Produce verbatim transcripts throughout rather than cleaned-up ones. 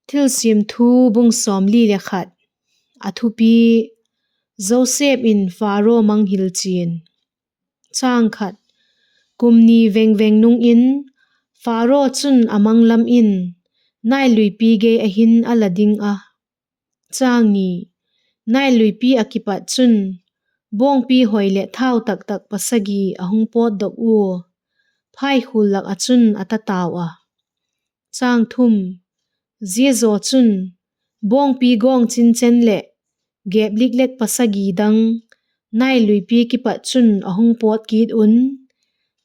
Thilsiam Thu bung sawmli le khat. A thupi: Joseph in Pharaoh mang hil chian. Chang khat. Kum ni veng veng nung in, Pharaoh chun a mang lam in Nile luipi gei ah hin a la ding a. Chang ni. Nile luipi ah kipat chun bawngpi hoi leh thau tak tak pasagi a hung pawtdok ua, phaikhul lak ah chun a ta tau a. Chang thum. Zia zaw chun bawngpi gawng chinchen leh gêp lik lek pasagi dang Nile luipi kipat chun a hung pawt kit un,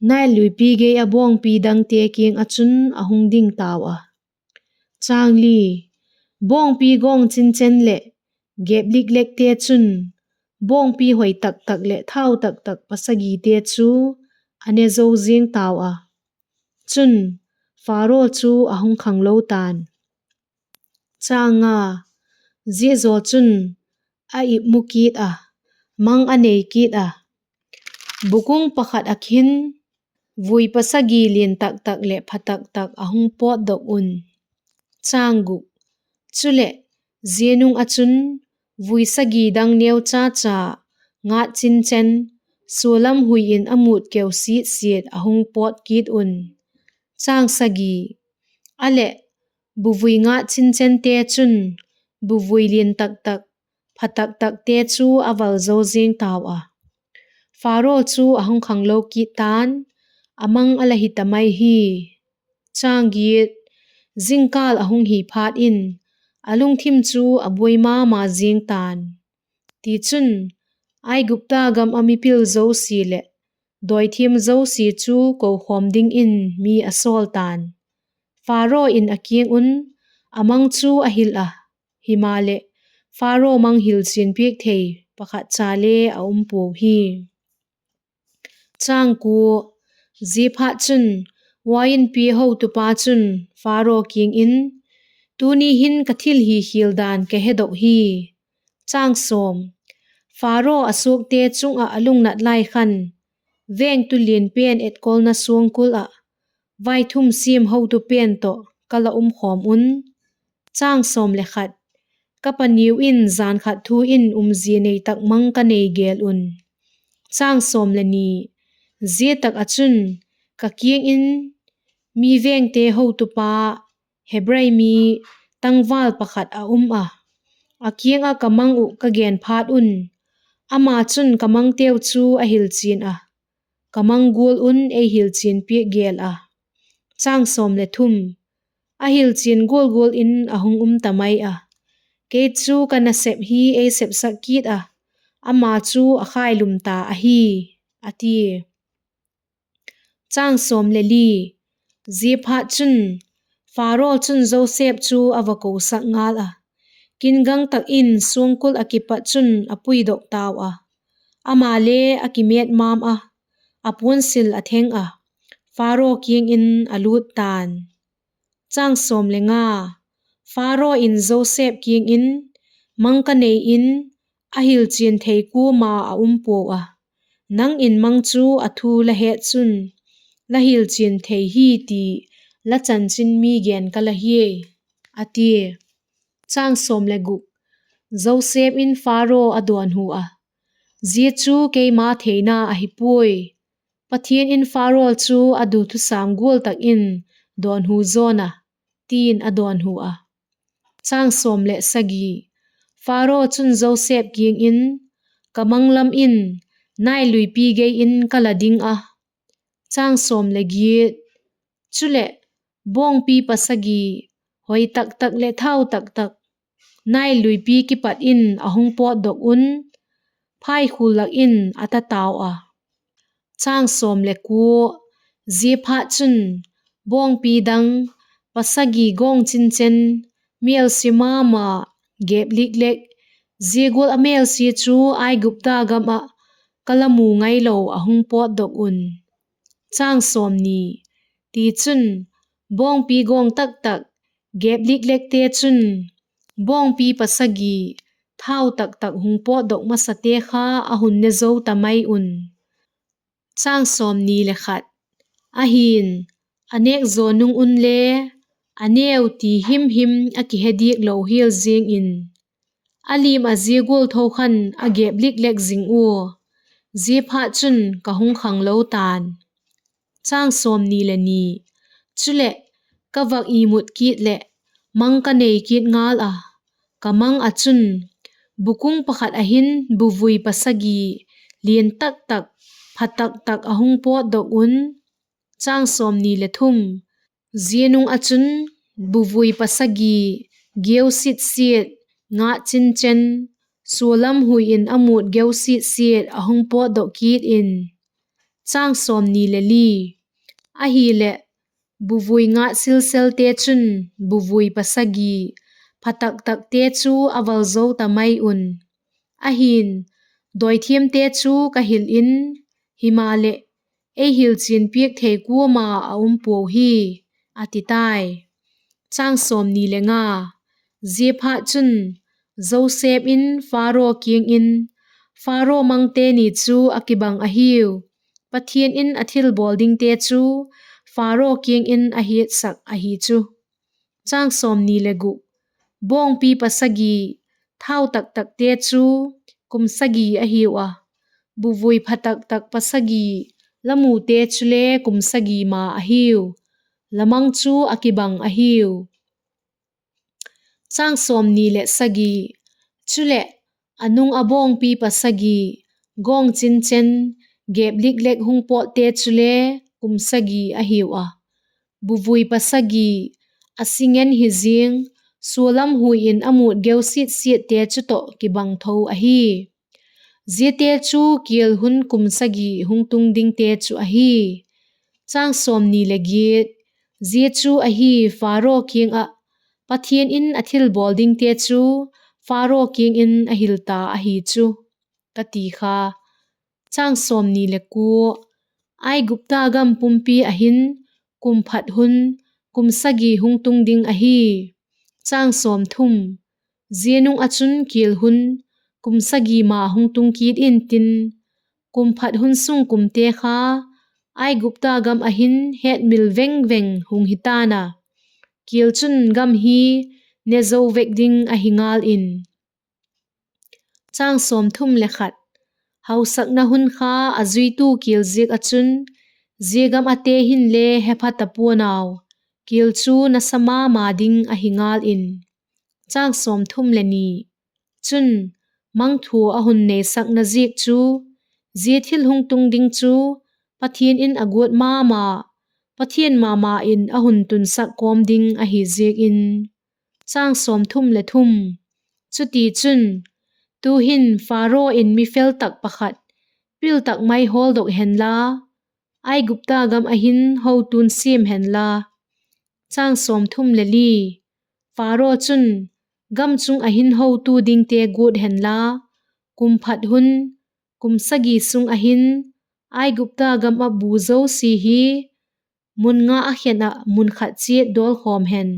Nile luipi gei ah bawngpi dangte kiang ah chun a hung ding tau a. Chang li. Bawngpi gawng chinchen leh gêp lik lekte chun bawngpi hoi tak tak leh thau tak tak pasagite chu a ne zo ziang tau a. Chun, Pharaoh chu a hung khanglo ta'n. Chang nga. Zia zaw chun a ip mu kit a, mang a nei kit a, bukung pakhat ah hin vui pasagi lian tak tak leh pha tak tak a hung pawtdok un. Chang guk. Chuleh, zia nung ah chun vui sagi dang neuchacha, ngat chinchen, sualam hui in a mût keu siat siat a hung pawt kit un. Chang sagi. A leh, buvui ngat chinchente chun buvui lian tak tak, pha tak takte chu a val zo ziang tau a. Pharaoh chu a hung khanglo kit ta'n, a mang a la hi ta mai hi. Chang giat. Zingkâl a hung hi phat in, a lungthim chu a buai ma ma ziang ta'n. Tichun, Aigupta gam ah mipil zosia leh dawithiam zosia chu kokhawm dingin mi a sawl ta'n. Pharaoh in a kiang un a mang chu a hil a, himaleh, Pharaoh mang hilchian piak thei pakhat cha le a um puau hi. Chang kua. Ziaphatchun, uain pi hotupa chun Pharaoh kiang in, Tuni hin ka thil hi khial dan ka hedok hi. Chang sawm. Pharaoh a suakte chung ah a lungnat lai khan, vêngtu lian pen etkolna suangkul ah vaithum siam hotu pen tawh ka la um khawm un. Chang sawm le khat. Ka paniu in jan khat thu in umzia nei tak mang ka nei gel un. Chang sawm le ni. Zia tak ah chun, ka kiang in mi vêngte hotupa, Hebrai mi, tangval pakhat a um a, a kiang ah ka mang uh ka gen phat un, ama chun ka mangteu chu a hilchian a, ka mang gual un ei hilchian piak gel a. Chang sawm le thum. A hilchian gual gual in a hung um ta mai a, kei chu ka nasep hi ei sepsak kit a, ama chu a khailum ta ahi, a tia. Chang sawm le li. Ziaphatchun, Pharaoh chun Joseph chu a va kosak ngal a, kingang tak in suangkul ah kipat chun a puidok tau a, ama le a kimêt mam a, a puansil a theng a, Pharaoh kiang in a lût ta'n. Chang sawm le nga. Pharaoh in Joseph kiang in, Mang ka nei in, a hilchian thei kuama a um puau a, nang in mang chu a thu la het chun, la hilchian thei hi ti la chanchin mi gen ka la hia, a tia. Chang sawm le guk. Joseph in Pharaoh a dawnhu a, Zia chu keima theina ahi puai. Pathian in Pharaoh chu a du thusam gual tak in dawnhu zawn a, ti'n a dawnhu a. Chang sawm le sagi. Pharaoh chun Joseph kiang in, Ka mang lam in Nile luipi gei in ka la ding a. Chang sawm le giat. Chuleh, bawngpi pasagi, hoi tak tak leh thau tak tak, Nile luipi kipat in a hung pawtdok un, phaikhul lak in a ta tau a. Chang sawm le kua. Ziaphatchun, bawngpi dang, pasagi gawng chinchen, mêlsia ma ma, gêp lik lek, zia gual a mêlsia chu Aigupta gam ah ka la mu ngailo a hung pawtdok un. Chang sawmni. Tichun, bawngpi gawng tak tak, gêp lik lekte chun, bawngpi pasagi, thau tak tak hung pawtdok masate kha a hun ne zo ta mai un. Chang sawmni le khat. Ahi'n, a nêk zaw nung un le, a neu ti him him a kihe diak lo hial ziang in, a lim ah zia gual tho khan a gep lik lek zing ua, ziaphatchun ka hung khanglo ta'n. Chuleh, ka vak imut kit leh, mang ka nei kit ngal a, ka mang ah chun, bukung pakhat ah hin buvui pasagi lian tak tak, pha tak tak a hung pawtdok un. Zia nung ah chun buvui pasagi, geu sit siat, ngat chin chen, sua lam hui in a mût geu sit siat a hung pawtdok kit in, ahihleh, buvui ngat silselte chun buvui pasagi, pha tak takte chu a valzo ta mai un; ahi'n, dawithiamte chu ka hil in, himaleh, ei hilchian piak thei kuama a um puau hi, a ti tai. Ziaphatchun, Joseph in Pharaoh kiang in, Pharaoh mangte ni chu a kibang ahiu; Pathian in a thilbawl dingte chu Pharaoh kiang in a hiatsak ahi chu. Bawngpi pasagi, thau tak takte chu kum sagi ahiu a, buvui pha tak tak pasagi, la mute chule kum sagi ma ahiu; la mang chu a kibang ahiu. Chuleh, a nung ah bawngpi pasagi, gawng chin chen, gep lik lek hung pawtte chule kum sagi ahiu a, buvui pasagi, a si ngen hi ziang, sua lam hui in a mût geu sit siatte chu tawh kibang tho ahi. Ziate chu kial hun kum sagi hung tung dingte chu ahi. Zia chu ahi Pharaoh kiang ah, Pathian in a thilbawl dingte chu Pharaoh kiang in a hil ta ahi chu, ka ti kha. Aigupta gam pumpi ah hin kum phat hun, kum sagi hung tung ding ahi. Zia nung ah chun kial hun, kum sagi ma hung tung kit intin, kum phat hun sung kumte kha, Aigupta gam ah hin hetmil veng veng hung hi ta'n a, kial chun gam hi ne zo vek ding ahi ngal in. Hausakna hun kha a zuitu kial ziak ah chun, zia gam ate hinle hepha ta pua'n au, kial chu nasa ma ma ding ahi ngal in. Chun, mangthua a hun neisakna ziak chu, zia thil hung tung ding chu Pathian in a guat ma ma, Pathian ma ma in a hun tunsak kawm ding ahi ziak in. Chutichun, tu'hin Pharaoh in mi fel tak pakhat, pil tak mai hawldok henla, Aigupta gam ah hin hotu'n siam henla, Pharaoh chun gam chung ah hin hotu dingte guat henla, kum phat hun, kum sagi sung ah hin Aigupta gam ah bu zosia hi mun nga ah khen ah mun khat chiat dawlkhawm hen.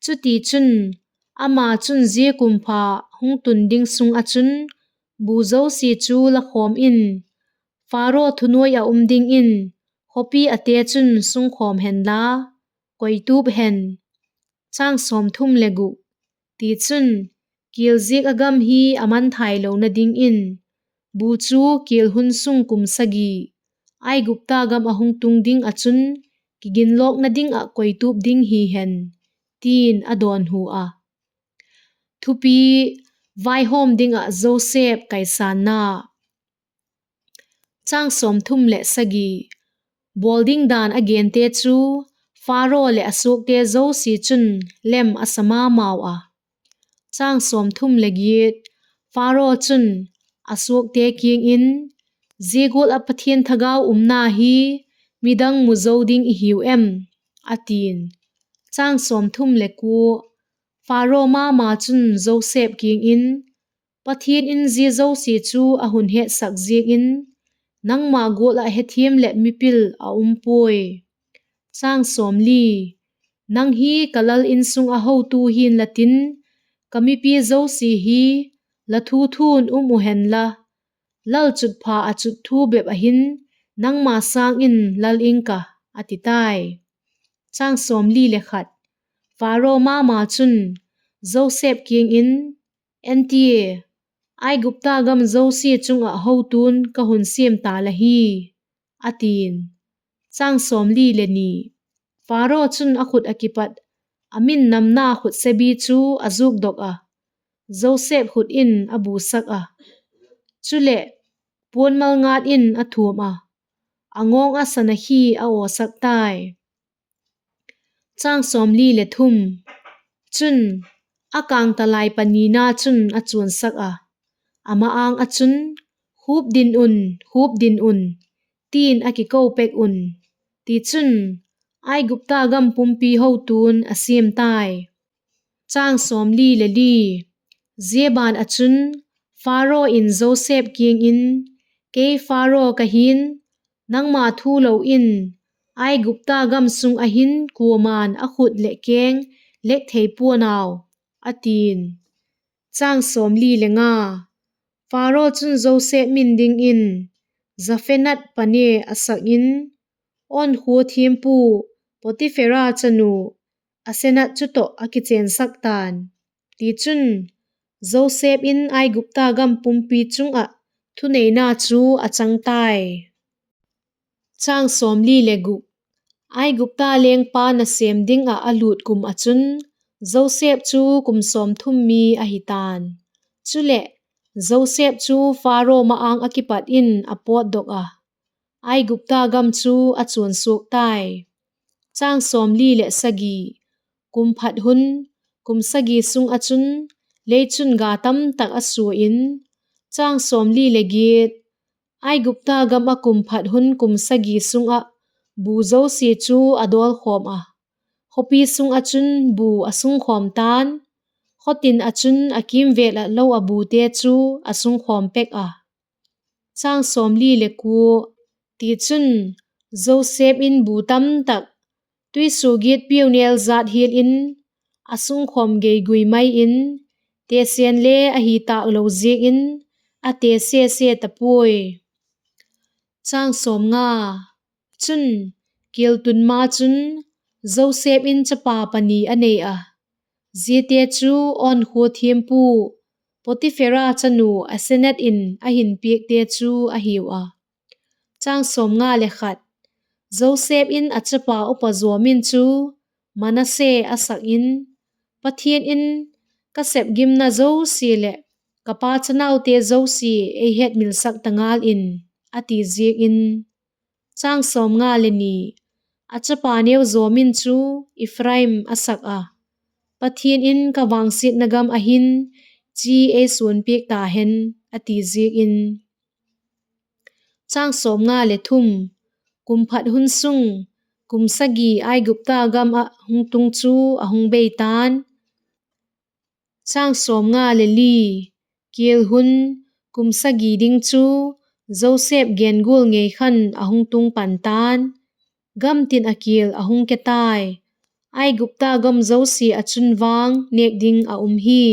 Chutichun, ama chun zia kum pha hung tun ding sung ah chun bu zosia chu la khawm in, Pharaoh thunuai ah um dingin khawpi ate chun sungkhawm henla, koitup hen. Tichun, kial ziak ah gam hi a mangthai lona dingin, bu chu kial hun sung kum sagi, Aigupta gam ah hung tung ding ah chun kiginlawkna ding ah koitup ding hi hen, ti'n a dawnhu a. Thupi: Vaihawm ding ah Joseph kaisanna. Bawl ding dan a gente chu Pharaoh leh a suakte zosia chun lem a sa ma mau a. Pharaoh chun a suakte kiang in, Zia gual ah Pathian thagau umna hi midang mu zo ding i hiu em? a ti'n. Pharaoh ma ma chun Joseph kiang in, Pathian in zia zosia chu a hun hetsak ziak in, nangma gual ah hethiam leh mipil a um puai. Nang hi ka lal insung ah hotu hi'nla tin, ka mipi zosia hi la thu thu'n um uh henla, lalchutpha a chut thu bep ah hin nangma sâng in lal ing ka, a ti tai. Pharaoh ma ma chun Joseph kiang in, En tia, Aigupta gam zosia chung ah hotu'n ka hun siam ta la hi, a ti'n. Pharaoh chun a khut ah kipat a min namna khutsebi chu a zukdok ah, Joseph khut in a busak a; chuleh, puan malngat in a thuam ah, a ngawng ah sana khi a awsak tai. Chun, a kângtalai panina chun a chuansak ah, a ma-âng ah chun, Khupdin un, khupdin un, ti'n a kiko pek un; tichun, Aigupta gam pumpi hotu'n a siam tai. Zia ban ah chun Pharaoh in Joseph kiang in, Kei Pharaoh ka hi'n, nangma thu lo in Aigupta gam sung ah hin kuama'n a khut leh keng lek thei pua'n au, a ti'n. Pharaoh chun Joseph min dingin Zaphenath-panea a sak in, On khua thiampu Potiphera chanu Asenat chu tawh a kichensak ta'n; tichun, Joseph in Aigupta gam pumpi chung ah thuneina chu a chang tai. Aigupta lengpa nasêm ding ah a lût kum ah chun Joseph chu kum sawmthum mi ahi ta'n; chuleh, Joseph chu Pharaoh ma-âng ah kipat in a pawtdok ah, Aigupta gam chu a chuansuak tai. Kum phat hun, kum sagi sung ah chun lei chun ga tamtak a sua in, Aigupta gam ah kum phat hun kum sagi sung ah bu zosia chu a dawlkhawm ah, khawpi sung ah chun bu a sungkhawm ta'n, khawtin ah chun a kîmvêl ah lo ah bute chu a sungkhawm pek ah. Tichun, Joseph in bu tamtak, tuisuagiat piaunêl jat hial in, a sungkhawm geigui mai in, tesenle ahi tâk lo ziak in, a tese se ta puai. Chun, kial tun ma chun Joseph in chapa pani a nei ah, ziate chu On khua thiampu Potiphera chanu Asenat in a hin piakte chu a hiu a. Joseph in a chapa upa zaw min chu Manasse a sak in, Pathian in, ‘Ka sep gimna zosia leh ka pa chanaute zosia ei hetmilsak ta ngal in,’ a ti ziak in. A chapa neu zaw min chu Ephraim a sak ah, Pathian in, ‘Ka vangsiatna gam ah hin chi ei suanpiak ta hen,’ a ti ziak in. Kum phat hun sung, kum sagi Aigupta gam ah hung tung chu a hung bei ta'n. Kial hun, kum sagi ding chu Joseph gen gual ngei khan a hung tung pan ta'n; gamtin ah kial a hung ke tai, Aigupta gam zosia ah chun vang nêk ding a um hi.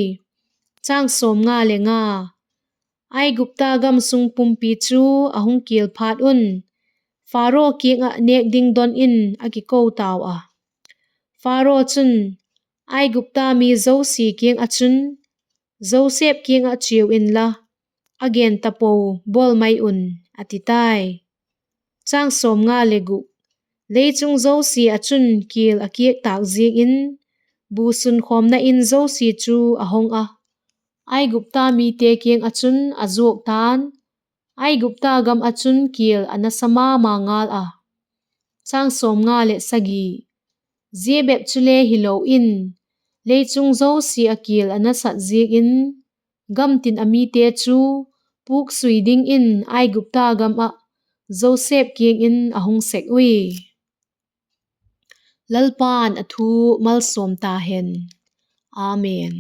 Aigupta gam sung pumpi chu a hung kial phat un, Pharaoh kiang ah nêk ding don in a kiko tau a. Pharaoh chun, Aigupta mi zosia kiang ah chun, ‘Joseph kiang ah chiau inla, a gen tapo bawl mai un,’ a ti tai. Lei chung zosia ah chun kial a kiak tâk ziak in, bu sunkhawmna In zosia chu a hong ah, Aigupta mite kiang ah chun a zuak ta'n; Aigupta gam ah chun kial a nasa ma ma ngal a. Zia bep chule hilo in, lei chung zosia ah kial a nasat ziak in, gamtin ah mite chu pûksui dingin Aigupta gam ah Joseph kiang in a hung sek ui. Lalpa'n a thu malsawm ta hen. Amen.